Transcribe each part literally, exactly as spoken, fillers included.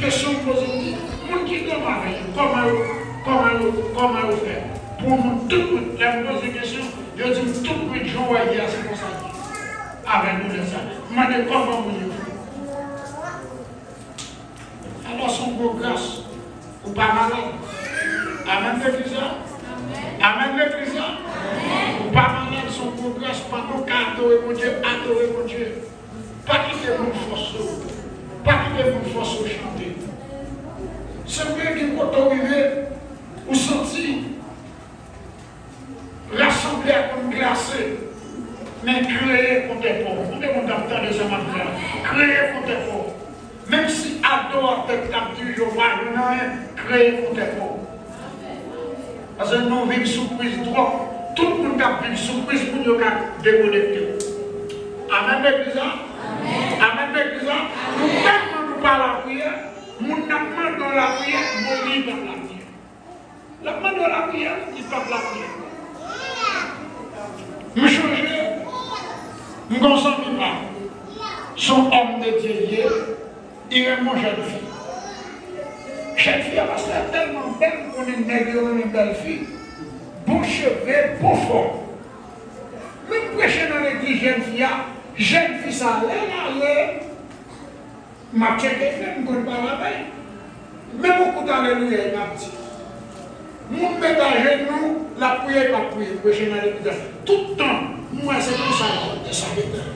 Kesyon m poze m di, moun ki granm avèk yo, kòman yo, kòman yo, kòman yo fè? Pou moun tout moun, lè m poze kesyon, yo di m tout moun jan w wè ye a, se konsa l ye. Avèk doulè sa. M mande kòman moun yo fè. Alò, se yon gwo gras. Ou pa malad. Amèn, legliz la. Amèn, legliz la. Ou pa malad, se yon gwo gras. Pandan w ka adore Bondye, adore Bondye. Pa kite moun fòse w. Pa kite moun fòse w chante. Se vre, gen kote w rive, ou santi rasanble a konn glase, men kreye kontè pa w. Konbyen moun k ap tande sa m ap di la? Kreye kontè pa w. Menm si adoratè k t ap dirije w pa jwenn anyen, kreye kontè pa w. Paske nou viv sou priz twòp. Tout moun k ap viv sou priz, moun yo ka dekonekte. Amèn, legliz la? Amèn, legliz la? Nou tèlman nou pa lapriyè, moun nan mande w lapriyè, bon, li p ap lapriyè. L ap mande w lapriyè, li p ap lapriyè. M chonje, m gon zanmi pa m. Se yon òm de Dye li ye, li renmen yon jèn fi. Jèn fi a, pastè, tèlman bèl, m konnen nèg yo renmen bèl fi. Bon cheve, bon fòm. Men m preche nan legliz jèn fi a, jèn fi sa, lè l ale, m ap tcheke fè m konn pale avè l. Menm yon kout alelouya, li p ap di. Moun met ajenou, l ap priye, li p ap priye, preche nan legliz la. Tout tan, m wè se konsa l ap de sa de tan.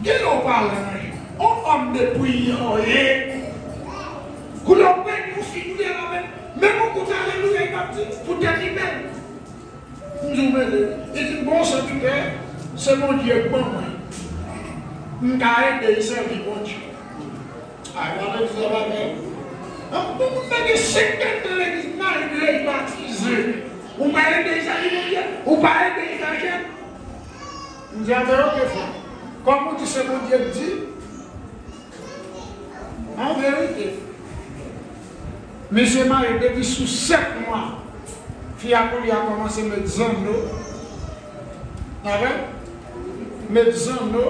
Gen lè w pale nan je. On òm de priyè w ye. Kou lè w predi, ou fin priye la menm. Menm yon kout alelouya, li p ap di. Poutèt li menm. M di w mele. Li di m, bon, sèvitè, se Bondye k ban mwen. M ka ede l sèvi Bondye. Ay, gade sa bagay. An, bon, moun nan gen senk tan nan legliz, mari l batize. Ou pa ede l sèvi Bondye? Ou pa ede l fè jèn? M di, a, men oke, frè. Kòm ou di se Bondye k di, An verite, misye marye depi sou sèt mwa. Fi a kounye a kòmanse met zanno. Avè? Met zanno,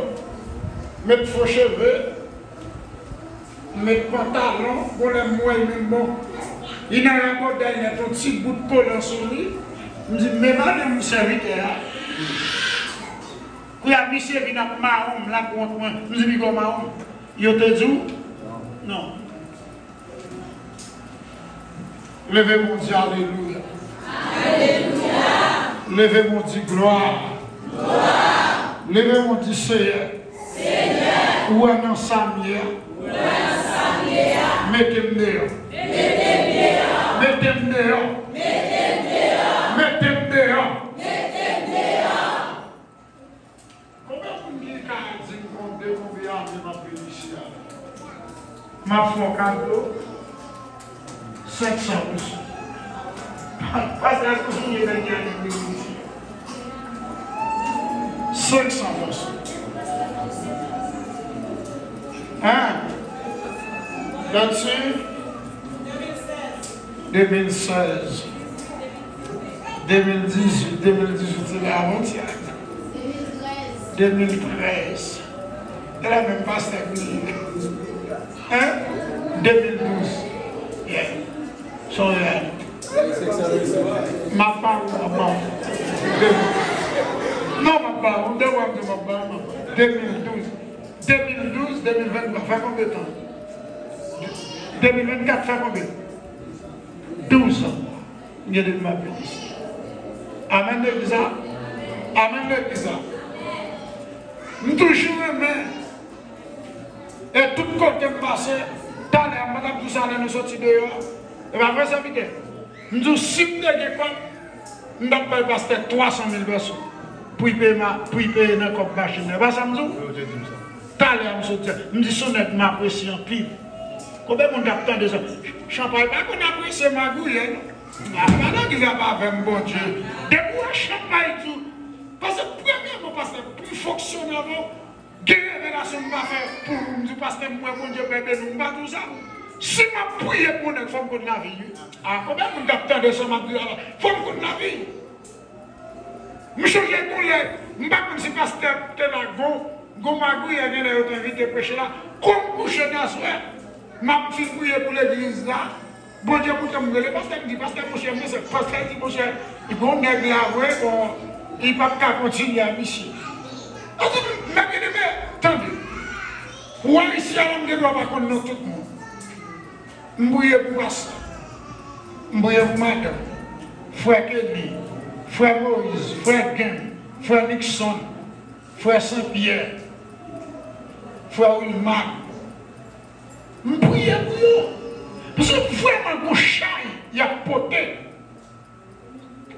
met fo cheve, met pantalon, bon lè m wè l menm bon. Li nan rabòday nèt, yon ti bout kolan sou li. M di, men madanm sèvitè a. Kounye a misye vin ap mawon m, l ap wont mwen. M di, piga w mawon m. Yo te di w? Non. Leve pou w di alelouya. Leve pou w di glwa. Leve pou w di Seyè. Ou wè nan sa m ye a. Mete m deyò. Mete m deyò. Mete m deyò. Konbyen moun ki ka di m konte konbyen ane m ap vin isi a? M ap fè w kado senk san goud. Pastè, èske w sonje dènye ane m vin isi? Senk san goud. Hein? That's it? De mil sèz. De mil dizuit, de mil dizuit, se la avantyè. De mil trèz. E la menm pastè m ye. Hein? De mil douz. Yeah. Son reyalite. M ap ba ou, m ap ba ou. De mil. Non, m ap ba ou. De mil douz, de mil venntwa, fè konbyen tan? De mil vennkat, fè konbyen? Douz an. M gen depi m ap vin isi. Amèn, legliz la. Amèn, legliz la. M toujou renmen. E tout kote m pase, talè a, m pa t ap di w sa lè nou soti deyò a. E pa vre, sèvitè? M di w, si m te gen kòb, m t ap bay pastè twa san mil pèso pou l peye ma-, pou l peye nan kòb machin nan. E pa sa m di w? Wi, ou te di m sa. Talè a m sot di, m di se yon nèg m apresye anpil. Konbyen moun k ap tande sa? Chanpay pa konn apresye magouyè, non. Apa legliz ap avè m, Bondye. Depi w wè Chanpay di w, paske premyèman, pastè, pou m fonksyone avè w, gen revelasyon m pa fè pou ou. M di, pastè, m wè Bondye pral beni w. M pa di w sa. Si m ap priye pou yon nèg, fò m konn lavi l, wi. A, konbyen moun k ap tande sa m ap di la la? Fò m konn lavi l. M chonje gon lè, m pa konn si pastè te la gon, Gon magouyè genlè yo te envite preche la. Kou m kouche nan aswè, m ap fin priye pou legliz la. Bondye koute m, m rele pastè, m di, "Pastè, monchè, m bezwen." Pastè di, "Monchè, gon nèg la vre, bon, li p ap ka kontinye a misye." Mwen di, "Mè byeneme, tande. Ou Ayisyen, m gen dwa pa konn non tout moun." M priye pou pastè. M priye pou madanm. Frè Kelly, frè Moïse, frè Gem, frè Nixon, frè Senpyè, frè Wilmar. M priye pou yo. Paske vrèman gon chay y ap pote.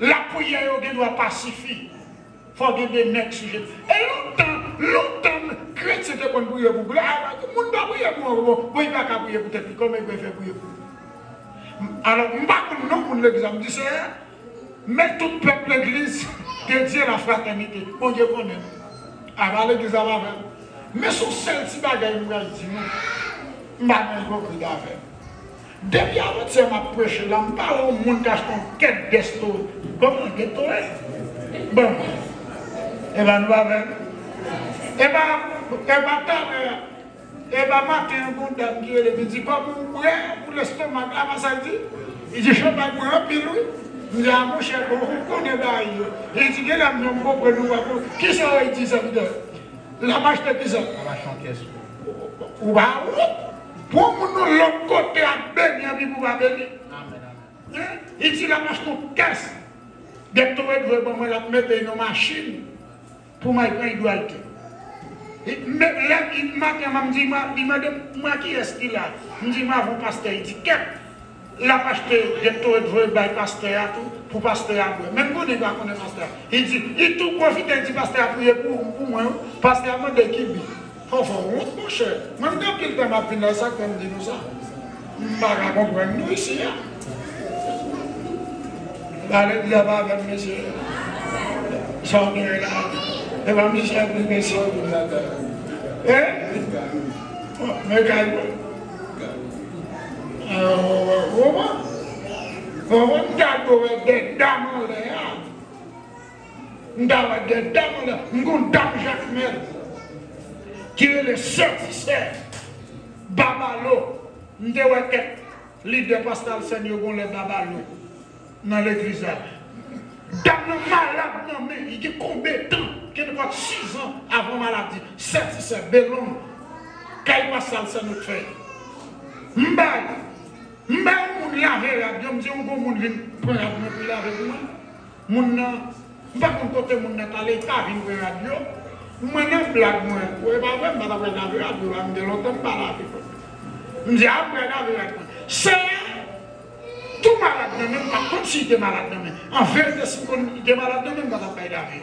Lapriyè yo gen dwa pa sifi. Fò gen de nèg sou je. E lontan, lontan, kretyen te konn priye pou blan. Moun pa priye pou ankò, bon, bon, li pa ka priye pou tèt li. Kòman li pral fè priye pou li? Alò, m pa konn non moun legliz la. M di, Seyè, men tout pèp legliz de Dieu la fraternité. Bondye konnen. Apa legliz la pa avè m. Men se yon sèl ti bagay m pral di nou. M pa nan ipokrit avè l. Depi avantyè m ap preche la, m pa wè yon moun k achte yon kèk Gatorade. Kòman? Gatorade? Bon. Epa nou pa fè. Epa, epa talè, epa maten an, gon dam ki rele m, li di, "Kòman ou bwè pou lestomak la, pa sa l di?" Li di, "Chanpay mwen anpil, wi." M di, "A, monchè, bon, ou konnen bagay yo." Li di, "Genlè m konprann ou pa konn." Kisa w di, sèvitè? L ap achte kisa? L ap achte yon kès. Ou pa wont? Pou moun nan lòt kote ap beni anpi pou pa beni. Amèn, amèn. Hein? Li di l ap achte yon kès. Gatorade vre ban mwen, l ap mete l nan machin pou m al pran idwalite. Li, men, lè, li, maten an, m di, mwen, li mande m, mwen, kiyès ki la? M di, mwen avè yon pastè. Li di, kèt! L ap achte Gatorade voye bay pastè a tou, pou pastè a bwè. Menm konnen li pa konnen pastè a. Li di, li tou pwofite, li di pastè a priye pou, pou mwen, wi. Pastè a mande ki bi. Fò, fò wont, monchè. Mwen, m gen anpil tan m ap vin la, e sa k fè m di nou sa. M pa ka konprann nou isi a. Pale di apa avè m, mesye. Sa w gen la? E pa misye ap di mesye. E? Men kay mwen. Ou konprann? Ou konprann? M ta dwe wè de dam anlè a. M ta wè de dam anlè. M gon dam Jakmèl ki rele Sè Tisè Babalo. M te wè kèk lidè pastè Alsèn yo gon lè Babalo nan legliz la. Dam nan malad nan men, li gen konbyen tan, gen nenpòt sis an avan maladi, sèt, sèt, belong, kay pastè Alsèn yo t fè. M bay, m bay yon moun lave rad yo, m di yon gwo moun vin pran rad mwen pou l lave pou mwen. Moun nan, m pa konn kote moun nan t ale, li pa vin pran rad yo. Mwen nan blag mwen, ou e pa vre, m pa t ap pral lave rad yo, m gen lontan m pa lave kòm. M di, a, m pral lave rad mwen. Sè a, tou malad nan men, m pa t konn si li te malad nan men. An verite, si m konn li te malad nan men, m pa t ap bay lave.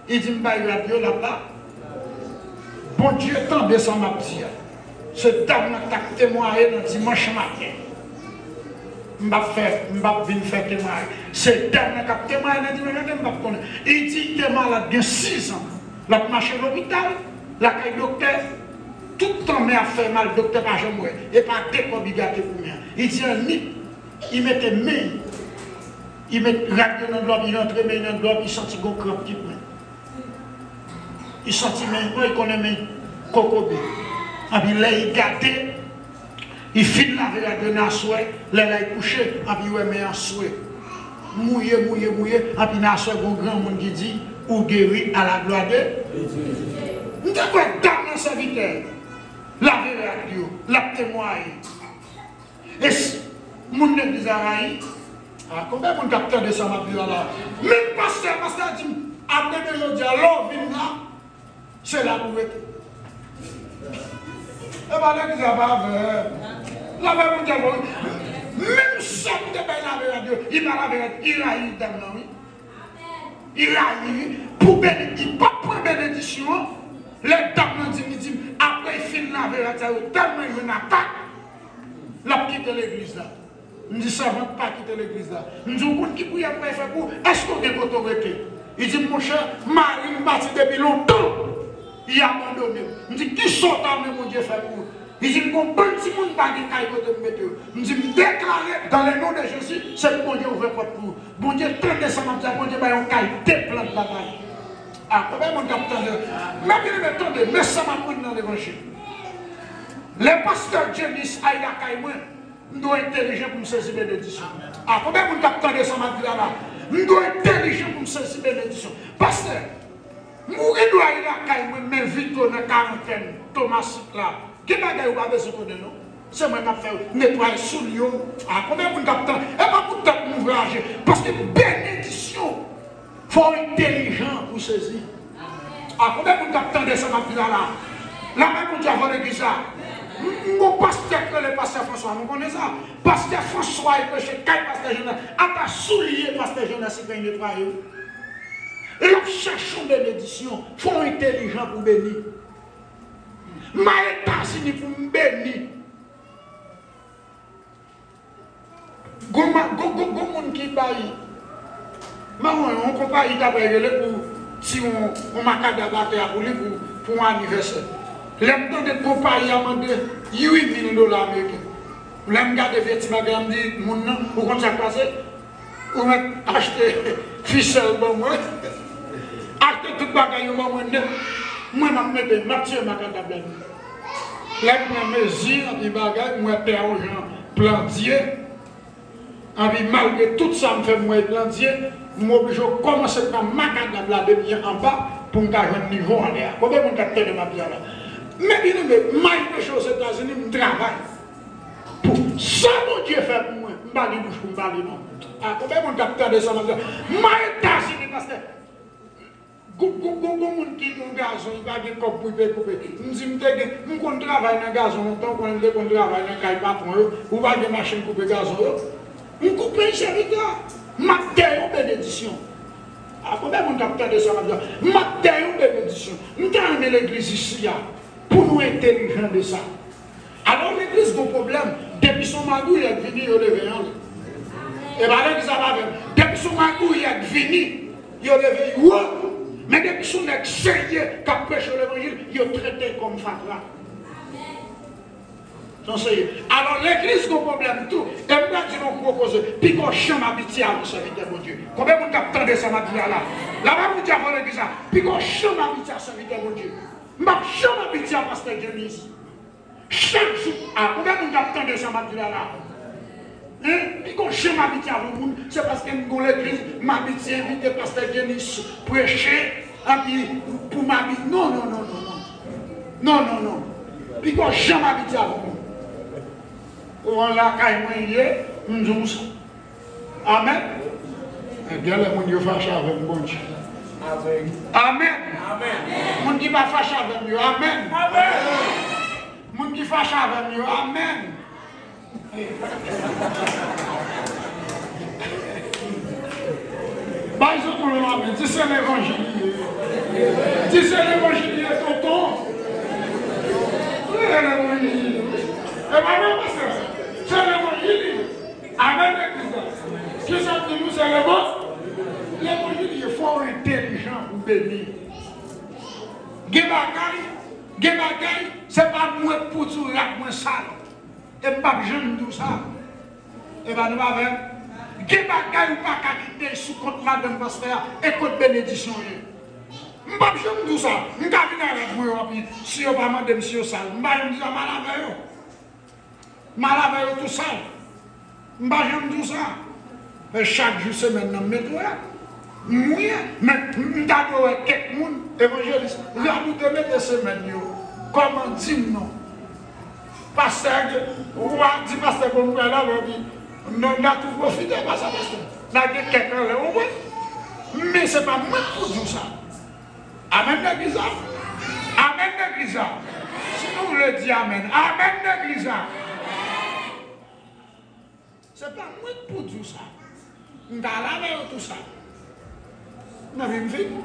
Li di m bay rad yo, l ap la. Bondye tande sa m ap di a. Se dam nan k t ap temwaye nan dimanch maten. M p ap fè, m p ap vin fè temwaye. Se dam nan k ap temwaye nan dimanch maten, m p ap konnen. Li di li te malad gen sis an. L ap mache lopital, lakay doktè. Tout tan men ap fè mal, doktè pa janm wè. E pa de kòb li gate pou men an. Li di annik, li mete men, li met rad yo nan dlo, li rantre men nan dlo, li santi gon kranp ki pran. Li santi men, bon, li konnen men kokobe. Anpi lè li gade, li fin lave rad yo nan aswè, lè la li kouche, anpi li wè men an swe. Mouye, mouye, mouye, anpi nan aswè gon granmoun ki di, ou guéri à la gloire de Dieu. M te kwè dam nan sèvitè, lave rad yo, l ap temwaye. E si moun legliz la rayi, a, konbyen moun k ap tande sa m ap di la la? Menm pastè, pastè a di m, apre de jodi a, lè w vin la, se la pou w rete. E pa legliz la pa avè. Lave pou Dye, bon. Menm sè m te bay lave rad yo, li pa lave rad, li rayi dam nan, wi. Li rayi, wi. Pou beni, li p ap pran benedisyon an. Lè dam nan di m, li di m, apre l fin lave rad sa yo, tèlman l jwenn atak, l ap kite legliz la. M di, sèvant, pa kite legliz la. M di, ou konn ki priyè m pral fè pou ou? Èske w gen kote w rete? Li di m, monchè, mari m pati depi lontan. Li abandone m. M di, kisa w ta renmen Bondye fè pou ou? Li di m, gon bann timoun pa gen kay kote m mete yo. M di, m deklare, dans le nom de Jésus, se pou Bondye ouvè pòt pou ou. Bondye tande sa m ap di a, Bondye bay yon kay de plant lakay. A, konbyen moun k ap tande? Men byeneme, tande, men sa m aprann nan levanjil. Lè pastè James al lakay mwen, m dwe entelijan pou m sezi benedisyon. A, konbyen moun k ap tande sa m ap di la la? M dwe entelijan pou m sezi benedisyon. Pastè, m gen dwa al lakay mwen, men Vito nan karantèn, Tomasit la. Gen bagay ou pa bezwen konnen non. Se mwen k ap fè w netwaye soulye w. A, konbyen moun k ap tann? E pa pou tèt nou vle aji. Paske benedisyon, fò w entelijan pou sezi. A, konbyen moun k ap tande sa m ap di la la? Lanmen Bondye avè legliz la. M, m gon pastè k rele pastè Franswa, nou konnen sa. Pastè Franswa, e preche kay pastè Jonas. Ata soulye pastè Jonas li pran netwaye w. L ap chache yon benedisyon. Fò w entelijan pou beni. M al Etazini pou m beni. Gon ma-, gon, gon, gon moun ki bay, mawon, yon konpayi ta pral rele pou ti yon, yon makadab atè a pou li pou, pou yon anivèsè. Lè m tande konpayi a mande uit mil dola ameriken. Lè m gade vye ti bagay la, m di moun nan, ou konn sa k pase? Ou mèt achte fisèl ban mwen. Achte tout bagay yo ban mwen nèt. Mwen, m ap mete, m ap tire makadab la. Lè m pran mezi, anpi bagay, m wè tè a yon jan plandye. Anpi malgre tout sa m fè, m wè l plandye, m oblije kòmanse pran makadab la depi anba pou m ka jwenn nivo anlè a. Konbyen moun k ap tande m ap di a la? Men byeneme, m al preche Ozetazini, m travay. Pou sa Bondye fè pou mwen, m pa gen bouch pou m pale non. A, konbyen moun k ap tande sa m ap di? M al Etazini, pastè. Gon, gon, gon, gon moun ki gon gazon, li pa gen kòb pou li peye koupe. M di m te gen, m konn travay nan gazon lontan, ou konnen m te konn travay nan kay patwon yo, ou pa gen machin koupe gazon yo. M koupe l, sèvitè. M ap dèyè yon benedisyon. A, konbyen moun k ap tande sa m ap di a? M ap dèyè yon benedisyon. M ta renmen legliz isi a pou nou entelijan de sa. Alò, legliz gon pwoblèm. Depi se yon magouyè k vini, yo leve anlè. E pa legliz ap avè m. Depi se yon magouyè k vini, yo leve yo wo. Men depi se yon nèg serye k ap preche levanjil, yo trete l kòm fatra. Son seye. Alò, legliz gon pwoblèm tou. E m pral di nou yon gwo koze. Piko janm abitye avè yon sèvitè Bondye. Konbyen moun k ap tande sa m ap di la la? Lanmen Bondye avè legliz la. Piko janm abitye a sèvitè Bondye. M p ap janm abitye a pastè James. Chak jou, a, konbyen moun k ap tande sa m ap di la la? Hein? Piko janm abitye avè yon moun, se paske m gon legliz, m abitye envite pastè James preche, anpi pou m abitye, non, non, non, non, non. Non, non, non. Piko janm abitye avè yon moun. Ou an lakay mwen ye, m di w sa. Amèn. Gen lè moun yo fache avè m, Bondye. Amèn. Moun ki pa fache avè m yo, amèn. Moun ki fache avè m yo, amèn. Bay zòt yon amèn. Di se levanjil li ye. Di se levanjil li ye, tonton. Se levanjil li ye. E pa vre, pastè? Se levanjil li ye. Amèn, legliz la. Kisa k di nou se levanjil? Levanjil li ye, fò w entelijan pou beni. Gen bagay, gen bagay, se pa mwen k pou di w rad mwen sal. E m p ap janm di w sa. E pa nou pa vre? Gen bagay ou pa ka kite sou kont madanm pastè a, e kot benedisyon ye? M p ap janm di w sa. M ka vin a rad mwen yo, anpi si yo pa mande m si yo sal, m pa janm di sa, m al avè yo. M al avè yo tou sal. M pa janm di w sa. Men chak jou semèn nan m met wè. M mouye. Men m ta dwe wè kèk moun, evanjelis, radoute mete semèn yo. Kòman di m non? Pastè, ou a di pastè pou m wè la, epi non, n a tou pwofite pa sa, pastè. N a gen kèk anlè, ou wè. Men se pa mwen k pou di w sa. Amèn legliz la. Amèn legliz la. Si nou vle di amèn. Amèn legliz la. Se pa mwen k pou di w sa. M ta al avè yo tou sa. Nan vi m fin.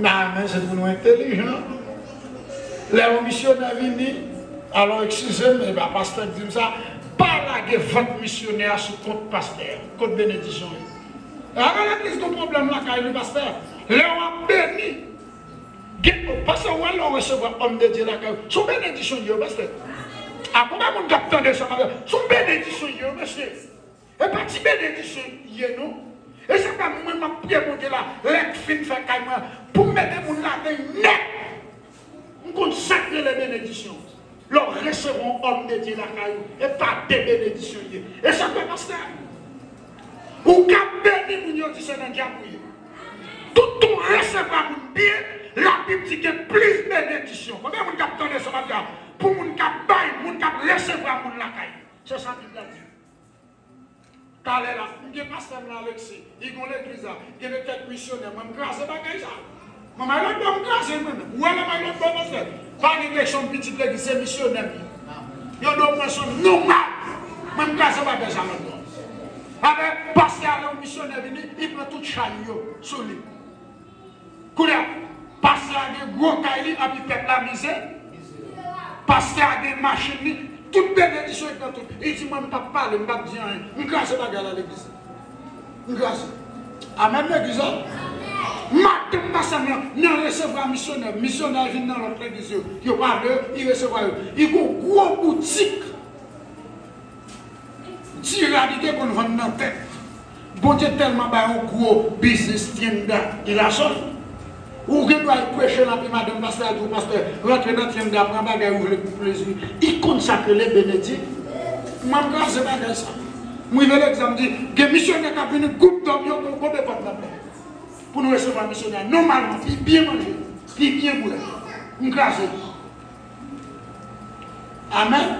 Nan men se pou nou entelijan. Lè yon misyonè vini, alò eskize m, e pa pastè k di m sa, pa lage vant misyonè a sou kont pastè a. Kot benedisyon yo? Alò legliz gon pwoblèm lakay li, pastè. Lè w ap beni, gen, pastè, ou wè lè w resevwa òm de Dye lakay ou, se yon benedisyon li ye, pastè. A konbyen moun k ap tande sa, pastè? Se yon benedisyon li ye, mesye. E pa ti benedisyon li ye, non. E se pa mwen m ap priye Bondye la, lè m fin fè kay mwen, pou m mete moun ladan l nèt. M konn sa k rele benedisyon. Lè w resevwa yon òm de Dye lakay ou, e pa de benedisyon l ye. E sa k fè pastè a. Ou ka beni moun yo di se nan dyab ou ye. Tout tan w resevwa moun byen, Labib di gen plis benedisyon. Konbyen moun k ap tande sa m ap di a? Pou moun k ap bay, moun k ap resevwa moun lakay. Se sa Bib la di. Talè la, m gen pastè m nan Alexis, li gon legliz la, gen de kèk misyonè, mwen m kraze bagay sa. Mwen m al lòt bò, m kraze mwen menm. Ou wè lè m al lòt bò, pastè, pa gen kesyon pitit legliz, se misyonè m ye. Yo do mwen son nonm, mwen m kraze bagay sa lòt bò. Apre, pastè ale, yon misyonè vini, li pran tout chay yo sou li. Kounye a, pastè a gen gwo kay li, anpi pèp la mize. Pastè a gen machin li, tout benedisyon li pran tout. Li di, mwen, m p ap pale, m p ap di anyen. M kraze bagay la legliz. M kraze. Amèn legliz la. Maten m pase nan, nan resevwa misyonè. Misyonè vin nan lòt legliz yo. Yo pa vle, li resevwa yo. Li gon gwo boutik. Dira li te konn vann nan tèt. Bondye tèlman ba yon gwo biznis tienda, il a sol. Ou gen dwa preche l anpi madanm pastè a di w, pastè, rantre nan tienda, pran bagay ou vle pou plezi. Li konn sa k rele benedi. Mwen, m kraze bagay sa. M rive legliz, m di, gen misyonè k ap vini, gwoup dòm yo, gon konbe pòt la. Pou nou resevwa misyonè a nòmalman, pi byen manje, pi byen bwè. M kraze. Amèn.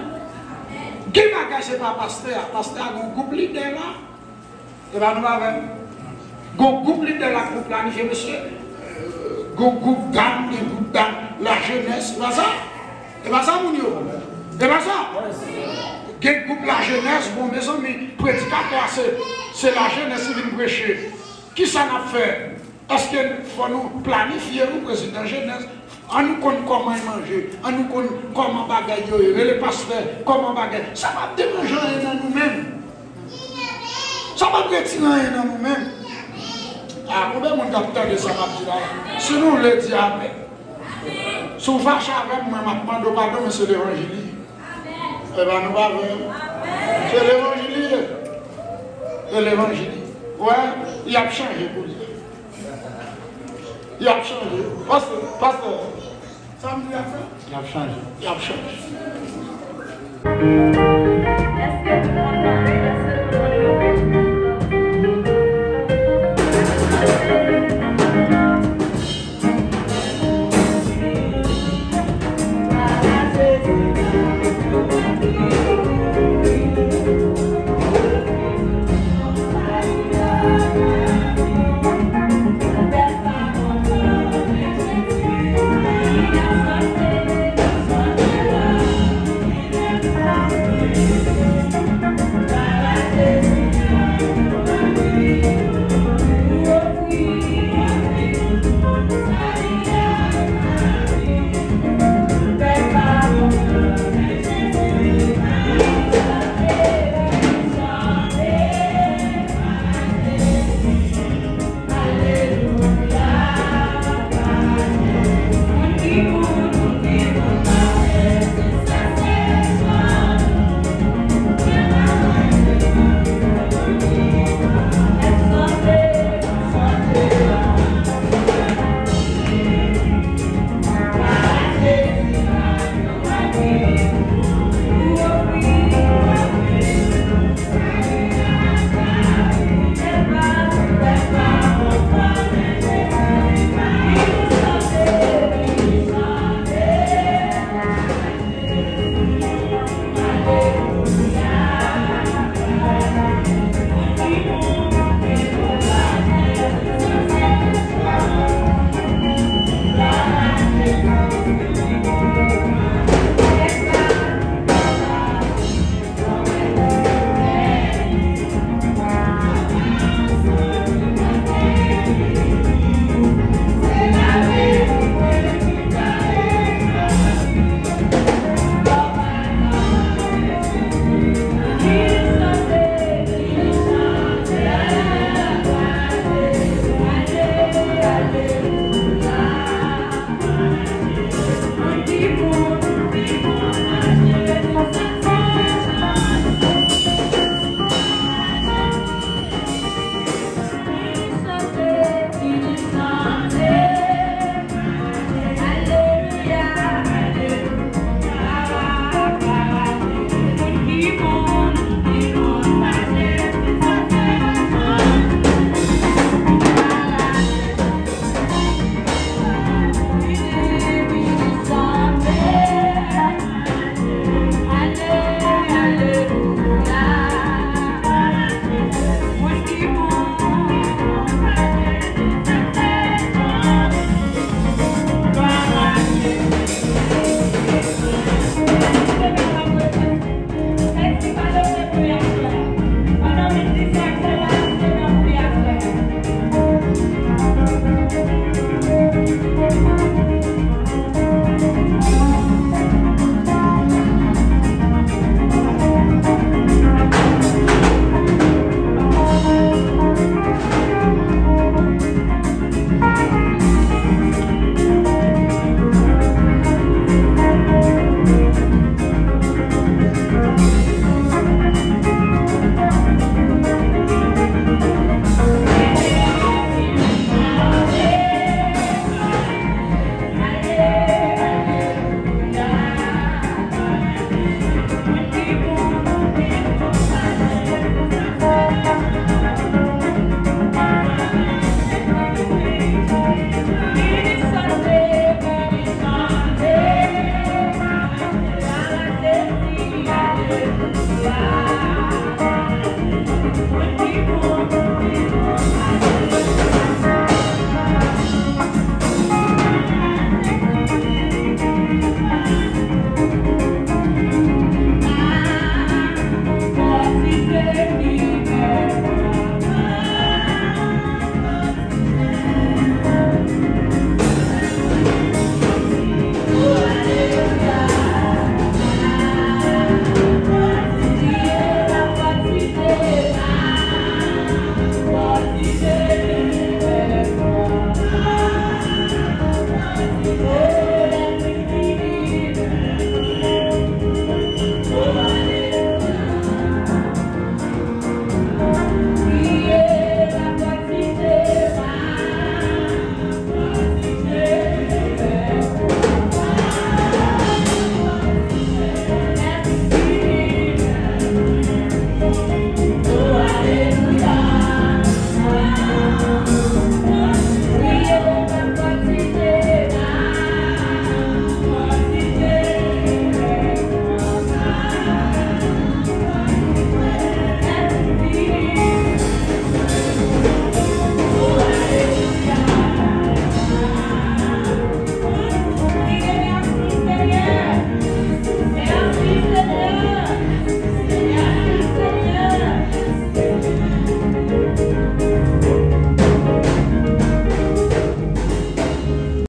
Gen bagay se pa pastè a. Pastè a gon gwoup lidè la. E pa nou pa vre. Gon gwoup lidè la pou planifye mesye. Gon gwoup dam, gen gwoup dam, lajenès, e pa sa? E pa sa moun yo? E pa sa? Gen gwoup lajenès, bon, mezanmi, predikatè a se, se lajenès ki vin preche. Kisa n ap fè? Èske fò nou planifye, nou, prezidan jenès? An nou konn kòman y manje, an nou konn kòman bagay yo ye, rele pastè, kòman bagay. Sa p ap deranje anyen nan nou menm. Sa p ap retire anyen nan nou menm. A, konbyen moun k ap tande sa m ap di la? Si nou vle di amèn. Si w fache avè m, mwen, m ap mande w padon, men se levanjil li ye. E pa nou pa vre. Se levanjil li ye. Se levanjil li. Wè, y ap chanje koulye. Y ap chanje. Pastè, pastè, sa m di y ap fè? Y ap chanje. Y ap chanje.